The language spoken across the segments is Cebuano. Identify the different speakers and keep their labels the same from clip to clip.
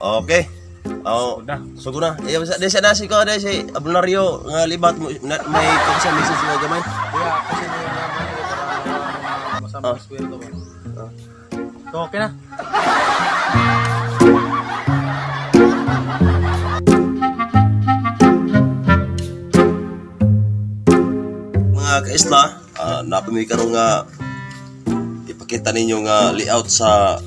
Speaker 1: Okay. Oh,
Speaker 2: Sugod na.
Speaker 1: Sugod na. Eh, sa desa na si ko dai si Abnario nga libat mo na, may pagsa message nga gamay.
Speaker 2: Kaya kasi niya naman eh, para masama
Speaker 1: Ah.
Speaker 2: ang sweldo ba. So, okay na.
Speaker 1: Mga kaisla, napami karon nga ipakita ninyo nga layout sa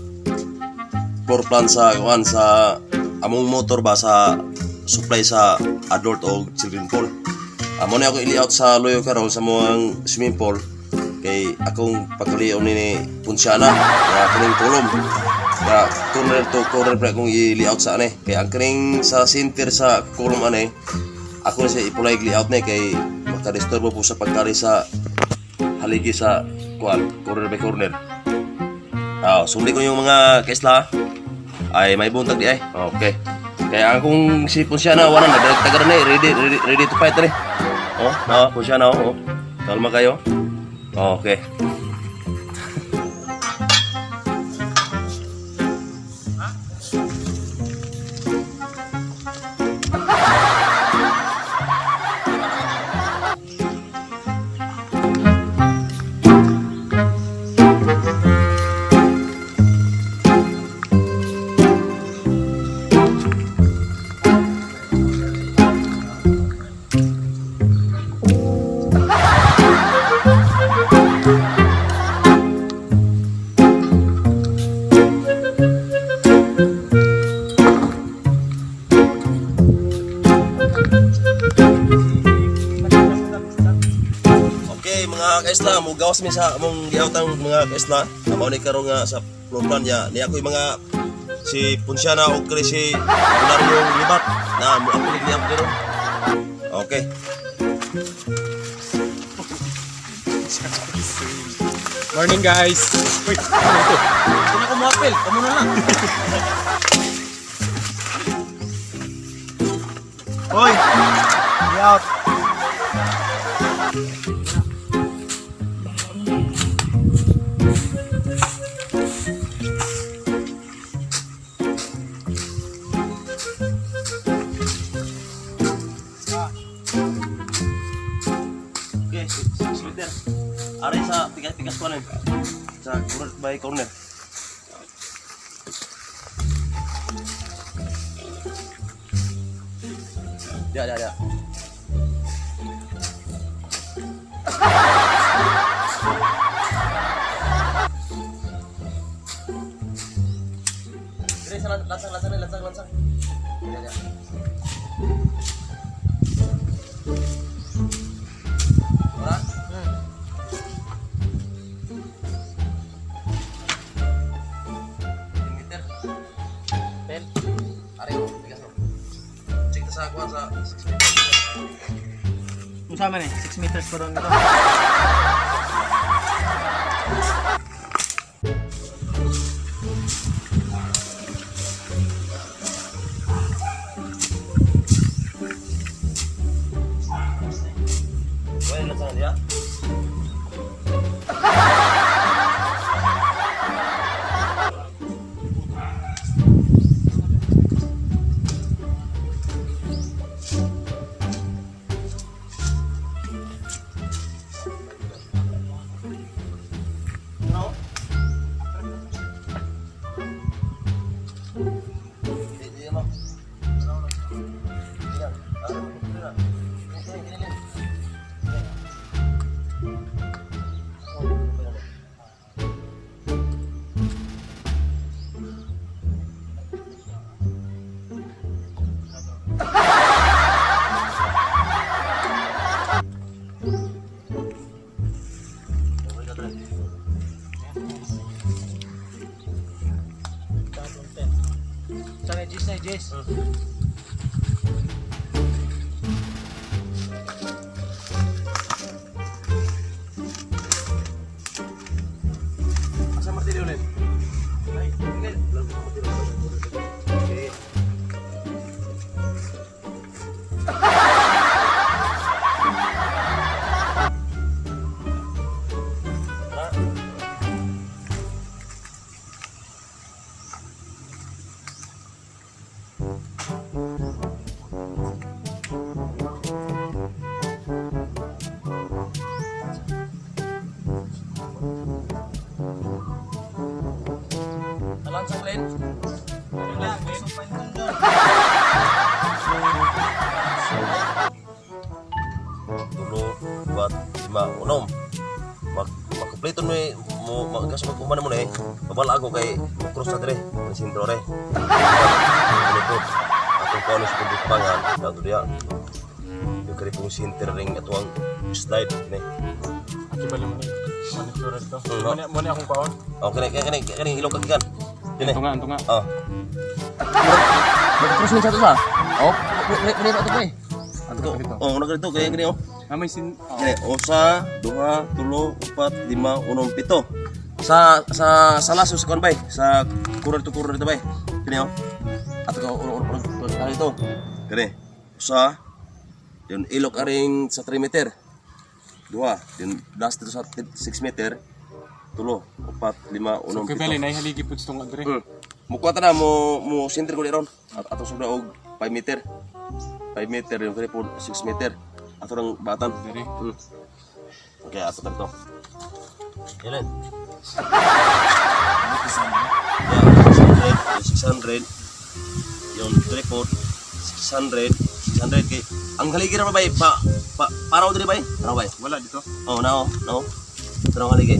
Speaker 1: floor plan sa kuan sa among motor ba sa supply sa adult o children pool. Amo na ako i-layout sa loyo karon sa among swimming pool kay akong pagkalion ni Ponsiana nga kining kolom nga corner to corner pa akong i-layout sa ane kay ang kining sa center sa kolom ane ako na siya ipulay layout ni kay makadisturbo po sa pagkari sa haligi sa kuan corner by corner. Ah, suli ko yung mga kaisla. Ay, may buntag di ay. Okay. Kaya akong si Ponsiana, wala na, tagar na eh. Ready, ready, ready to fight na eh. Oh, na, Ponsiana, oh. Kalma kayo. Okay. Okay, mga kaisla, mo gawas mi sa among giawtang mga kaisla. Amo ni karon nga sa floor plan niya. Niya ako'y mga si Ponsiana o kani si Hilario Libat na mo ako ni dito. Okay.
Speaker 2: Morning, guys! Uy, ano ito? Hindi na ko mo-apel. Kamu na lang.
Speaker 3: Hoy! Layout!
Speaker 1: Okay, 6 meter. Ari sa pikas-pikas ko rin. Sa corner by corner. Ya, ya, ya. Dire sa lansang, lansang, lansang, lansang. Ya, ya. Ora? Meter.
Speaker 2: Pen.
Speaker 1: Ari mo, tigas mo. Check ta sa kuha sa 6 meter.
Speaker 2: Kung sama na eh, 6 meters pa ron ito.
Speaker 1: Wala na sa niya. No? Di, di mo. Yan. Ah, ini, ini, ini.
Speaker 2: Sana Jis na, Jis.
Speaker 1: Asa martilyo ulit? Ay, sige. Lang ko martilyo. Okay. Tara. Tulo, upat, lima, unom. Mag makumpleto mo eh, mo magkas magkuman mo na eh. Babala ako kay mo cross na dire, ang sentro re. Ito. Atong kuno sa pagbupangan, dato diya. Yung kari pong center ring ato ang slide kini.
Speaker 2: Kibali mo na yun. Monitor dito.
Speaker 1: Mm.
Speaker 2: Mo na akong paon.
Speaker 1: Oh, kini kini kini kini ilog kagikan. Kini.
Speaker 2: Anto nga, anto nga.
Speaker 1: Oh. Mag-cross ni sa ato ba? Oh, pre pre ato pre.
Speaker 2: Anto ka dito.
Speaker 1: Oh, una ka dito kaya kini oh.
Speaker 2: Ah, may sin... Oh.
Speaker 1: Kini usa, duha, tulo, upat, lima, unom, pito. Sa laso sa kon bay, sa corner to corner dito bay. Kini oh. Ato ka uno uno uno uno dito. Kini. Usa. Yun ilok aring sa 3 meter. Duha, yun last dito sa 6 meter. Tulo, upat, lima, unom,
Speaker 2: So,
Speaker 1: pito.
Speaker 2: kibali, naihaligi po itong adre.
Speaker 1: Mukuha ta na mo mo center ko ron. At ato sobra og 5 meter. 5 meter yung kani po 6 meter. Ato rang batan.
Speaker 2: Dire.
Speaker 1: Okay, ato ta to. Ilan? Yeah, 600, 600, yung tripod, 600, 600 kay. Ang haligi ra ba bay pa, pa paraw diri bay? Paraw bay.
Speaker 2: Wala dito.
Speaker 1: Oh, nao, no. Pero ang haligi.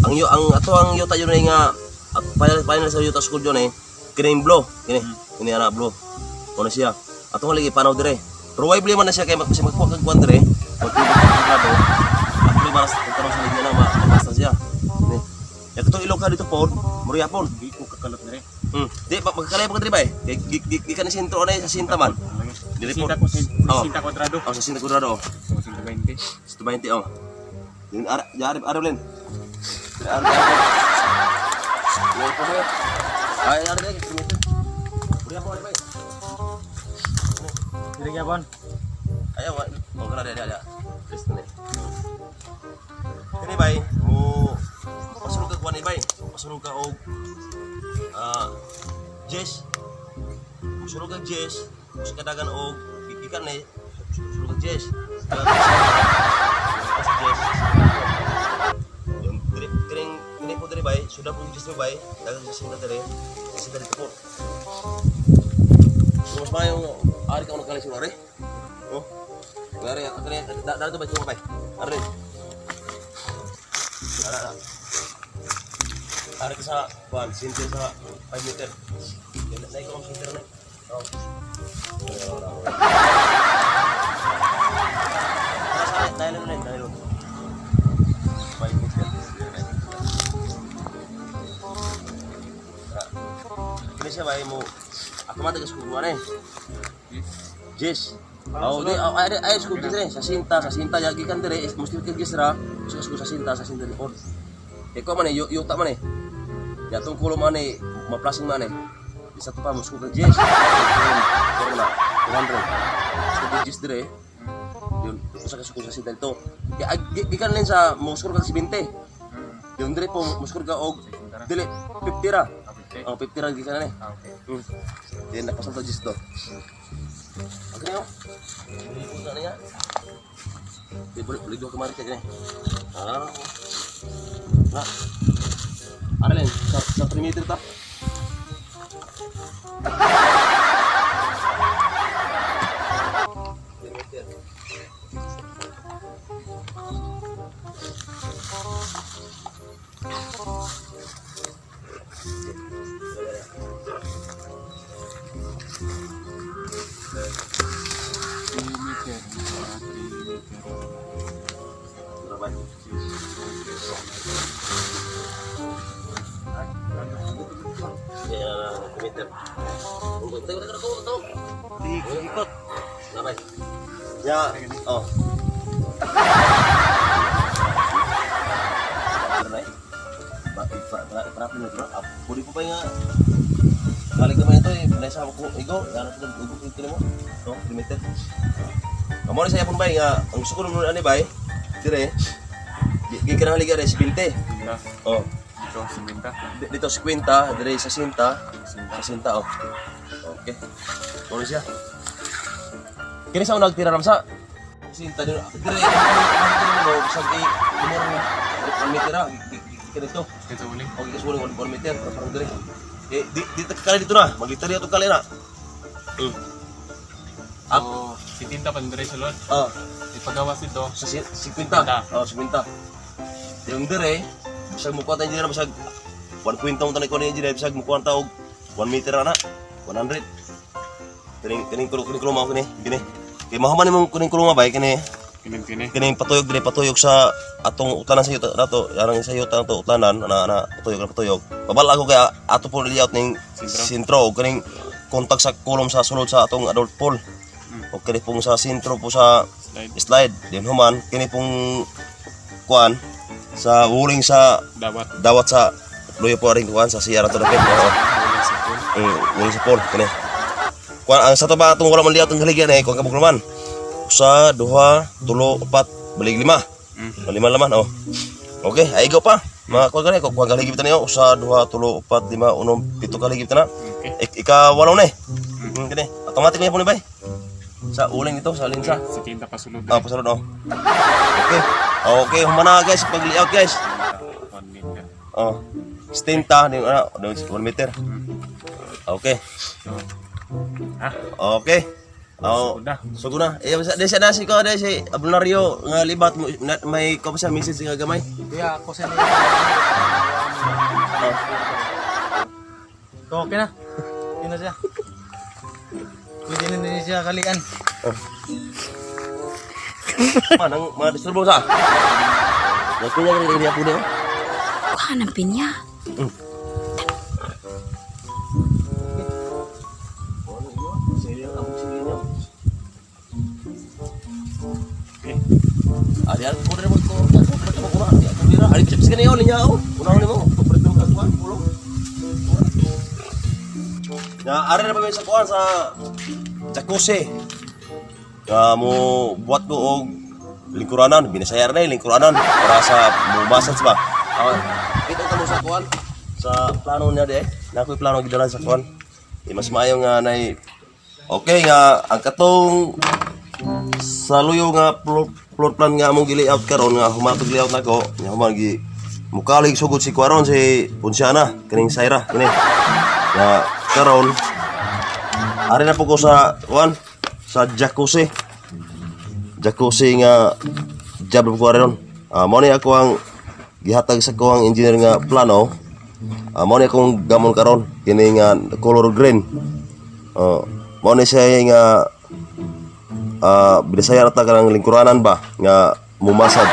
Speaker 1: Ang yo ang ato ang yuta yun ay nga at final final sa yuta school yun eh. Kini yung blow, kini. Kini ana blow. Kuno siya. Ato ang haligi panaw dire. Pero why blame man na siya kay kasi magkuha kag kuan dire. Magtubig kag grado. At para sa tarong sa haligi na ma siya. Kini. Ya katong ilog ka dito pod, murya pon.
Speaker 2: Di ko kakalot dire.
Speaker 1: Di pa magkalay pa ka dire bay. Kay gi ka ni sentro na sa sinta man. Dire po.
Speaker 2: Sinta ko sa
Speaker 1: Oh.
Speaker 2: sinta kwadrado.
Speaker 1: Oh, sa sinta kudrado.
Speaker 2: So, sinta 20.
Speaker 1: 120 oh. Yung ara, yari, ara ulit. Ara, ara. Yung po sa'yo. Ay, ara, ara. Buri ako, ari, bay.
Speaker 3: Dire gyapon.
Speaker 1: Ayaw, oh, kana, dali, dali. Please, na Kini, bay, mo, pasulog ka kuwan, eh, bay. Pasulog ka og, ah, Jess. Pasulog ka Jess. Pasulog ka dagan og, gigikan eh. Pasulog ka Jess. Sa Jess. Yung trip, kining, kining po diri bay, sudah po Jess mo bay, dagan sa sinta diri, sa sinta dito po. So, mas mayong ari ka unang kalisyon, ari. Oh. Ari, ari, da to bay, tungkol bay. Ari. Ara, ara. Ari ka sa, kuan, sinter sa 5 meter. Yan, na ikaw ang sinter na. Oh. Ara, ara, ara. Ara, sa, nylon na yun, nylon. 5 meter. Ara. Kini siya bay mo, ako matagas kukuha na eh. Jess. Oh, di oh, ay ay school dire sa sinta yagi kan dire mesti ke jess ra, sa school sa sinta report. Eko man eh, yuta man eh. Ya tong kulo man eh, maplasing man eh. Bisa to pa mo school ke jess. Pero na 200. School ke jess dire. Yun, usa ka school sa sinta dito. Kaya gikan lang sa mo score ka 70. Yun dire po mo score ka og dili 50 ra.
Speaker 2: Ah, 50.
Speaker 1: Oh, 50 ra gikan na eh.
Speaker 2: Ah, okay.
Speaker 1: Then napasal to jess do. Okay na. Bili na niya. Di boleh beli dua kemarin kayaknya. Ah. Nah. Ada len, sa 3 meter ta. 3 meter.
Speaker 2: 3 meter. Ah, 3 meter.
Speaker 1: Berapa? Ya, 3 meter. Tunggu, tunggu, tunggu, tunggu, tunggu.
Speaker 3: Ikot.
Speaker 1: Berapa? Ya, oh. Berapa? Ba, ba, berapa nih, bro? Puri po pa nga. Balik naman ito eh. Panay sa ako, igo. Yan ito, igo ito mo. No, 3 meter. Amo ni saya pun bay nga ang gusto ko naman ani bay. Dire. Gikan ang liga re 20.
Speaker 2: Sinta.
Speaker 1: Oh,
Speaker 2: Dito, 50.
Speaker 1: dito 50, dire sa 60, sa 60 oh. Okay. Mao ni siya. Kini sa unang tira ramsa. 60 dire dire mo bisag i mo 1 meter ra kini to.
Speaker 2: Kaya sa uling.
Speaker 1: Okay, kasuling 1 meter para parang dire. Eh, di di ta kali dito na. Maglitari ato kali na.
Speaker 2: So, si Tinta pa dire sulod.
Speaker 1: Ah,
Speaker 2: Ipagawas ito.
Speaker 1: sa 50. Oh, 50. Yung dire, bisag mukuha ta engineer bisag 1.1 mo tanay ko ni engineer bisag mukuha ta og 1 meter ana. 100. Kining kining kulo kining kuluma kini, kini. Kay mahuman nimong kuning kuluma bay kini.
Speaker 2: Kini kini.
Speaker 1: Kining patuyog dire patuyog sa atong utlanan sa yuta nato, yarang sa yuta nato utlanan ana ana patuyog na patuyog. Babala ko kay ato po layout ning sentro og kining kontak sa kulom sa sulod sa atong adult pool. O kini pong sa sentro po sa
Speaker 2: Slide.
Speaker 1: slide din human kini pong kuan sa wuling sa
Speaker 2: Dawat.
Speaker 1: dawat sa luyo po ring kuan sa CR ato dapit, oo.
Speaker 2: Uling sa pool.
Speaker 1: Wuling sa pool kini kuan ang sa to ba atong wala man liat ang haligya eh kuan kabuk naman usa, duha, tulo, upat, balig lima. Lima laman, oh. Okay, ay ikaw pa mga kuan gani kuan kaligib ta niyo usa, duha, tulo, upat, lima, unom, pito kaligib ta na.
Speaker 2: Okay.
Speaker 1: Ika walo na eh. Kini automatic na po ni bay sa uling ito sa linsa.
Speaker 2: Si Tinta pa sulod.
Speaker 1: Ah, pasulod oh. Okay. Okay, humana guys, pag layout guys.
Speaker 2: 1 meter.
Speaker 1: Oh. Stinta ni ana, 1 meter. Okay.
Speaker 2: So, ha?
Speaker 1: Okay. Oh,
Speaker 2: Sugod na.
Speaker 1: Sugod na. Eh, sa desi na si ko desi Ablunario nga libat mo na, may ko pa sa message nga gamay.
Speaker 3: Kuya, ako sa niya. So, okay na. Okay na siya. Pwede na din siya kalian.
Speaker 1: Man ang mga disturbo sa. Nagkunya gani niya po niyo.
Speaker 4: Kuha ng pinya.
Speaker 2: Okay.
Speaker 1: Ari ari ko mo ko ko ko ko ko ari chips kaniyo niya oh. Unahon nimo, paborito mo kuan pulo. Ya, ari na pa mi sa kuan sa jacuzzi. Ya mo buhat ko og lingkuranan, binasayar na eh, lingkuranan para sa mo massage ba. Ah, kita ta mo sa kuan sa plano niya di eh. Na ako'y plano gidala sa kuan. Di mas maayo nga nay. Okay nga ang katong sa luyo nga floor plan nga among gi-layout karon nga humatog layout nako nya human gi mukalig sugod si Cuaron si Ponciana kining Saira kini nga karon ari na po ko sa kuan sa jacuzzi jacuzzi nga job ko ari ron. Ah, mao ni ako ang gihatag sa ko ang engineer nga plano. Ah, mao ni akong gamon karon kini nga color green. Oh, mao ni siya nga ah binisaya ta kanang lingkuranan ba nga mumasad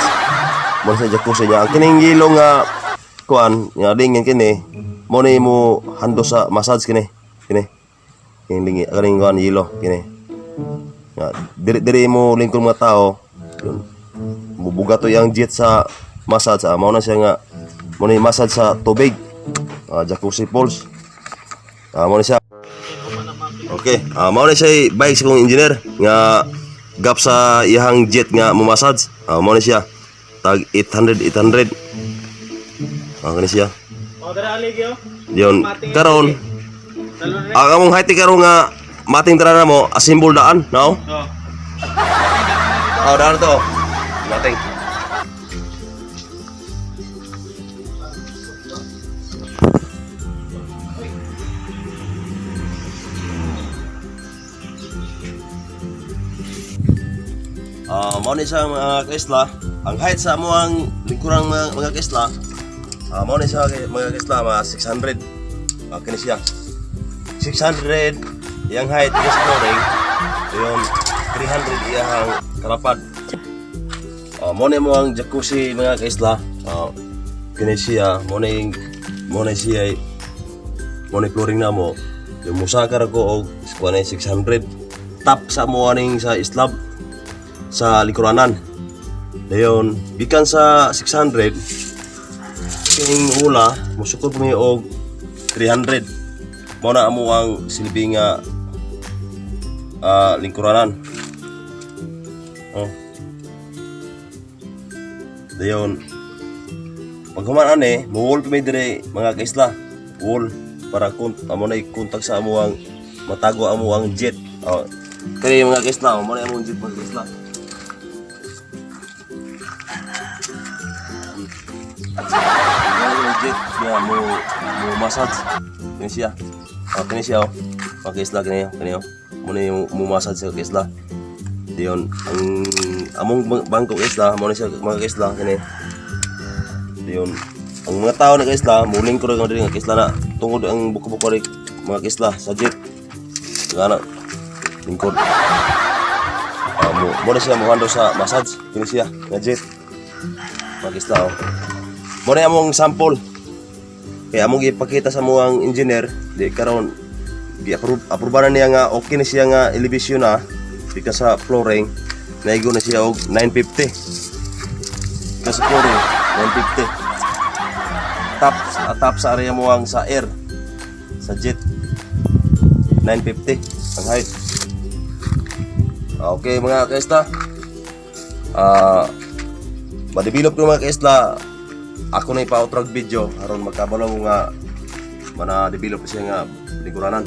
Speaker 1: mo sa jacuzzi niya ang kining yelo nga kuan nga lingin kini mo ni mo hando sa massage kini kini kining lingi kaning kuan yelo kini nga diri diri mo lingkod mga tao yun mubuga to yang jet sa massage. Ah, mao na siya nga mo ni massage sa tubig. Ah, jacuzzi pools. Ah, mao na siya. Okay, ah mao na siya bike sa kong engineer nga gap sa iyang jet nga mumasage. Ah, mao na siya. Tag 800 800. Ah, kani siya.
Speaker 3: O, dara aligyo.
Speaker 1: Yun, karon ang among height karon nga mating tara na mo assemble daan, no?
Speaker 3: Oh.
Speaker 1: Oh, daan to. Mating. Ah, mao ni siya mga kaisla. Ang height sa amo ang lingkurang mga kaisla. Ah, mao ni siya mga kaisla mga 600. Ah, kini siya. 600 iyang height is flooring. Yung 300 iyang kalapad. Ah, mao ni mo ang jacuzzi mga kaisla. Ah, kini siya mao ni siya mao ni flooring na mo. Yung musakar ko og kuan 600 top sa mo aning sa slab sa likuranan. Dayon, gikan sa 600 kining ula musukod mi og 300. Mao na amo ang silbi nga ah, lingkuranan. Oh. Dayon, pag human ani, muwall pa mi dire mga kaisla. Wall para kun amo na kontak sa amo ang matago amo ang jet. Oh. Kani mga kaisla, mo na among jet mga kaisla. Mo na among jet nga mo mo massage. Kini siya. Ah, kini siya oh. Mga kaisla kini kini oh. Mo ni mo massage sa kaisla. Diyon ang among bangko kaisla mo ni siya mga kaisla kini. Diyon ang mga tao na kaisla muling ko ra diri nga kaisla na tungod ang buko-buko ri mga kaisla sa jet. Ngana lingkod. Ah, mo mo na siya mo sa massage kini siya nga jet. Mga kaisla oh. Mo na among sample. Kaya among ipakita sa muang engineer, di karon gi-approve aproba na niya nga okay na siya nga elevation na because sa flooring naigo na siya og 950. Kasi flooring 950. Top top sa area mo ang sa air sa jet 950 ang height. Okay mga kaisla. Ah, ma-develop ko mga kaisla, ako na ipa-outrag video aron magkabalo ko nga mana-develop siya nga liguranan.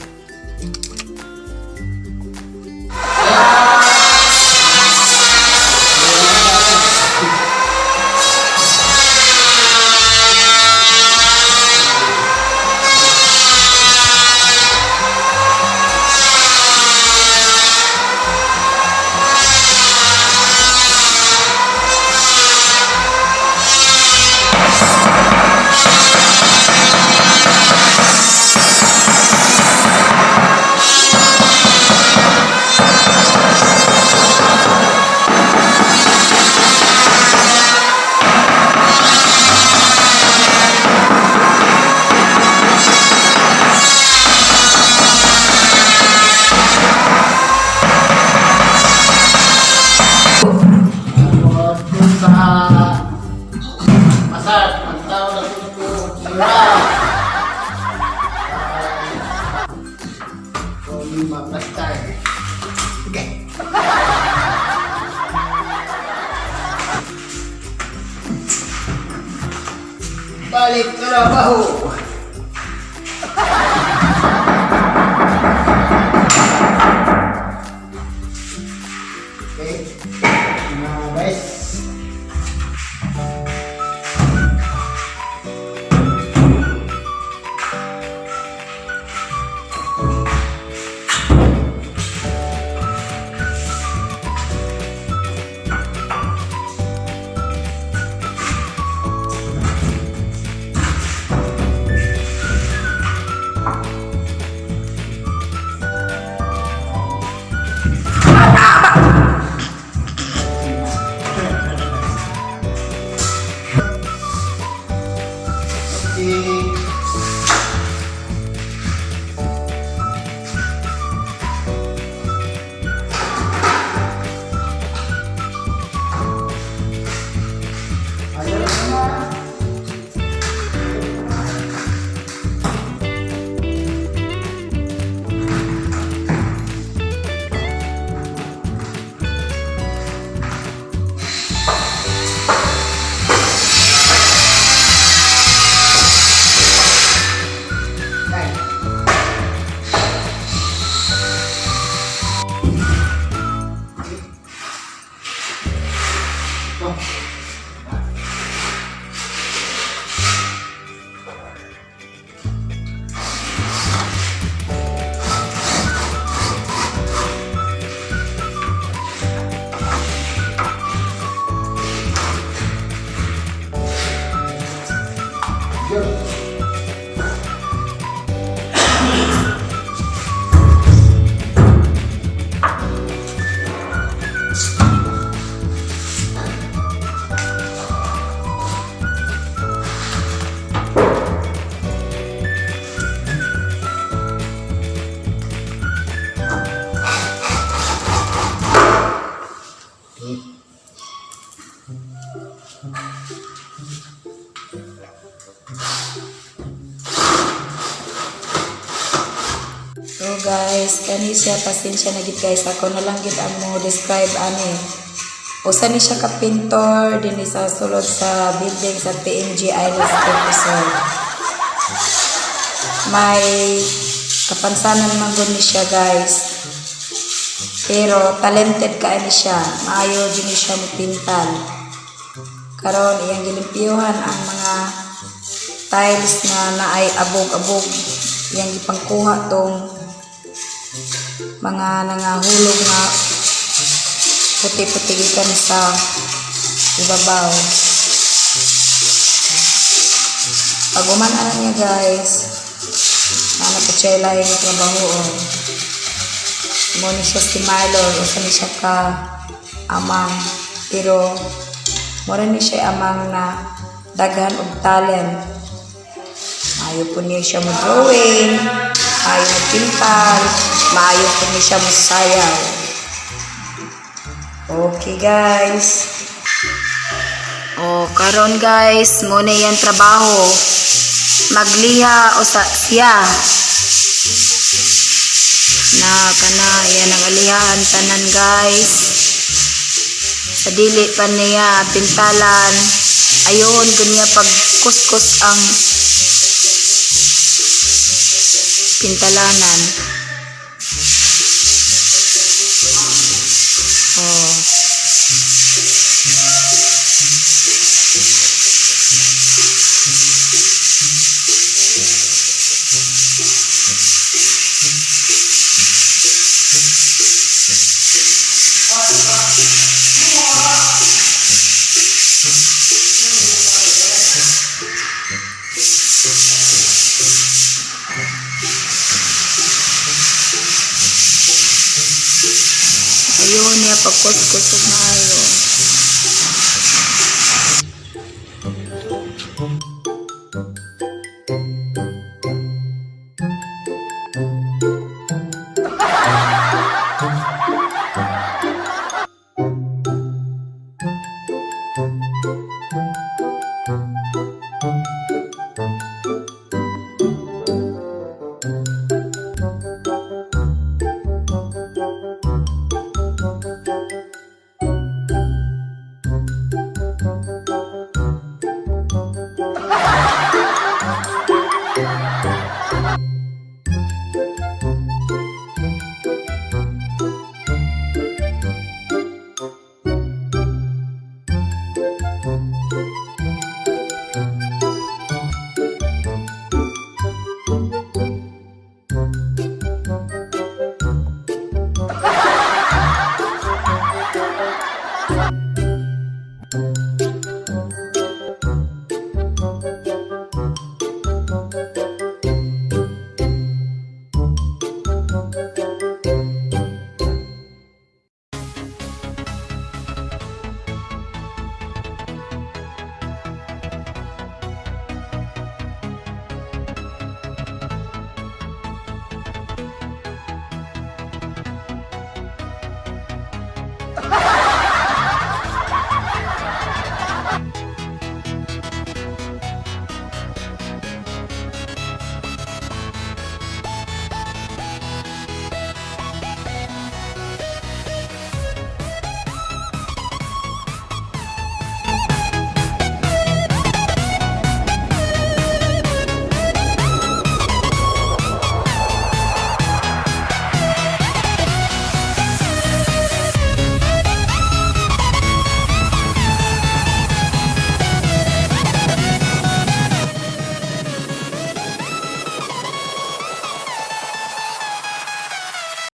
Speaker 3: Kung sa masad, ang tao na ko sira. Kung maplastar. Okay. Balik trabaho. Okay. Mga guys. Okay. Ayun na. Ay. Ito. Yun.
Speaker 4: So guys, kani siya pasensya na gid guys. Ako na lang gid ang mo describe ani. Usa ni siya ka pintor dinhi sa sulod sa building sa PMG Island State Resort. May kapansanan man gud ni siya guys. Pero talented ka ni siya. Maayo jud ni siya mopintal. Karon iyang gilimpyuhan ang mga tiles na naay abog-abog, yang gipangkuha tong mga nangahulog nga puti-puti gikan sa ibabaw. Pag ana niya, guys, ana po siya laing trabaho, oh. Mo ni siya si Marlon, usa ni siya ka amang, pero mura ni siya amang na daghan og talent. Maayo po niya siya mo drawing, maayo mo pintal, maayo po niya siya mo sayaw. Okay, guys. Oh, karon guys, mo na yan trabaho. Magliha usa siya. Na kana yan ang alihan tanan, guys. Sa dili pa niya pintalan. Ayon gunya pag kuskus ang pintalanan. Oh. Ayun niya pagkuskus og maayo.